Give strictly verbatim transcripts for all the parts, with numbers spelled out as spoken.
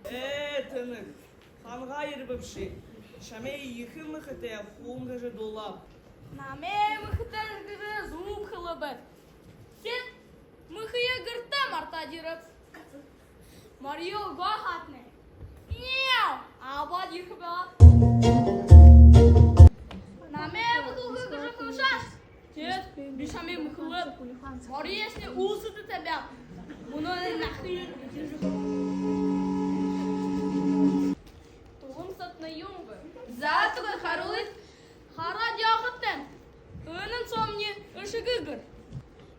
Ээ, тэнэг, хаанаһаа ерэбэбши? Шамай ехэ мэхэтэй хүн гэжэ дуулааб. Намай мэхэтэй гэжэ зүб хэлээб. Теэд мэхэеэ гэртээ мартаад ерээб. Морёо үгөө һаатнай. Няу, абаад ерэхэб. Намай буталха гэжэ хэлэшөөш. Теэд би шамай мэхэлөөд, морёошни үүсэдэ табяаб. Мүнөө нахы. Тулам сатна юм бэ? За, тугай харуулыт. Хараад яахатнай. Энэнь соомни эшэгы гэр.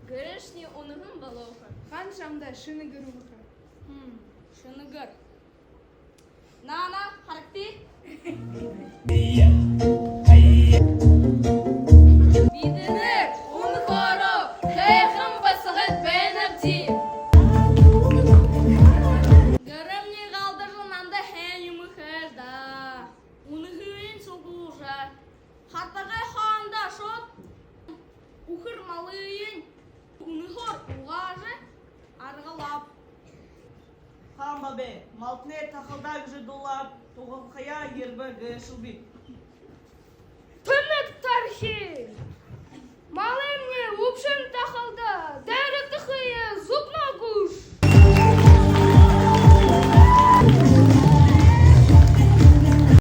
Гэршни унаһан болоо ха. Хаана шамда шэнэ гэр үгэхэ? Хм, шэнэ гэр. Наа, наа, харагты. Бидэнэр үнэхөөрөө һайхан басагад байнабди. Гэрэмни галдажа, нанда һайн юумэ хээш даа. Унаһыень суглуулжа, хатагай хондоо ошоод, үхэр малыень үнэһөөр угаажа аргалааб. Хаан баабай, малтнай тахалдаа гэжэ дуулаад, тугалхаяа ерэбэ гээшэлби. Тэнэг тархи! Малымни үбшэн